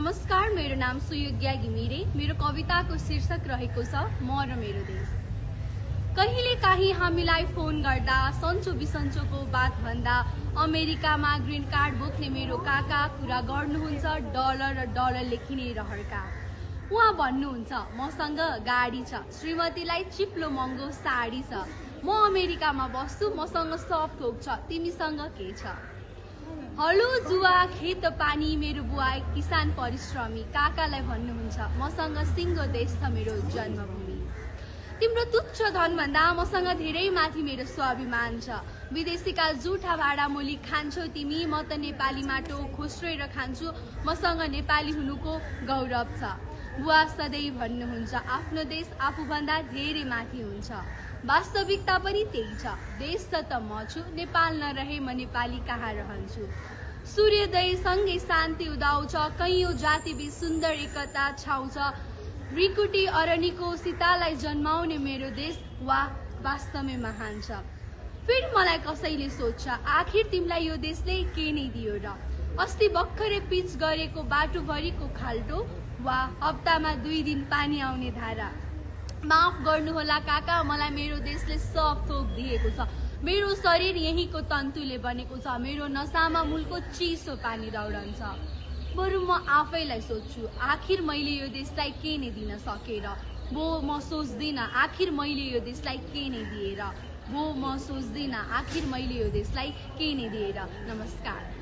नमस्कार, मेरो नाम सुयोग्या घिमिरे। मेरो कविताको शीर्षक रहेको छ म र मेरो देश। कहिले काहीँ हामीलाई फोन गर्दा सन्चो बिसन्चोको बात भन्दा अमेरिकामा ग्रीन कार्ड बोक्ने मेरो काका कुरा गर्नुहुन्छ डलर र डलर लेखिने रहरका। उहाँ भन्नुहुन्छ मसँग गाडी छ, श्रीमतीलाई चिप्लो महँगो साडी छ, म अमेरिकामा बस्छु, मसँग सब थोक छ, तिमीसँग के छ? हलो जुवा खेत पानी मेरो बुवा किसान परिश्रमी काकालाई भन्नुहुन्छ मसँग सिङ्गो देश छ मेरो जन्मभूमि। तिम्रो तुच्छ धन भन्दा मसँग धेरै माथि मेरो स्वाभिमान छ। विदेशीका जुठा भाडा मोली खान्छौ तिमी, म त नेपाली माटो खोस्रेर खान्छु, मसँग नेपाली हुनुको गौरव छ। बुवा सधैँ भन्नुहुन्छ आफ्नो देश आफूभन्दा धेरै माथि हुन्छ। वास्तविकता पनि त्यही छ। देश छ त म छु, नेपाल नरहे म नेपाली कहाँ रहन्छु। सूर्योदय सँगै शान्ति उदाउँछ, कैयौं जातिबीच सुन्दर एकता छाउँछ। रिकुटी अरणीको सीतालाई जन्माउने मेरो देश वास्तवमै महान छ। फेरि मलाई कसैले सोध्छ आखिर तिमीलाई यो देशले के नै दियो र? अस्ति भर्खरै पिच गरेको बाटोभरिको खाल्टो वा हप्तामा 2 दिन पानी आउने धारा। माफ गर्नुहोला काका, मलाई मेरो देशले सब थोक दिएको छ। मेरो शरीर यहीँको तन्तुले बनेको छ, मेरो नसामा मूलको चिसो पानी दौडन्छ। बरु म आफैलाई सोध्छु आखिर मैले यो देशलाई के नै दिन सकेर? म सोच्दिनँ आखिर मैले यो देशलाई के नै दिएर? म सोच्दिनँ आखिर मैले यो देशलाई के नै दिएर? नमस्कार।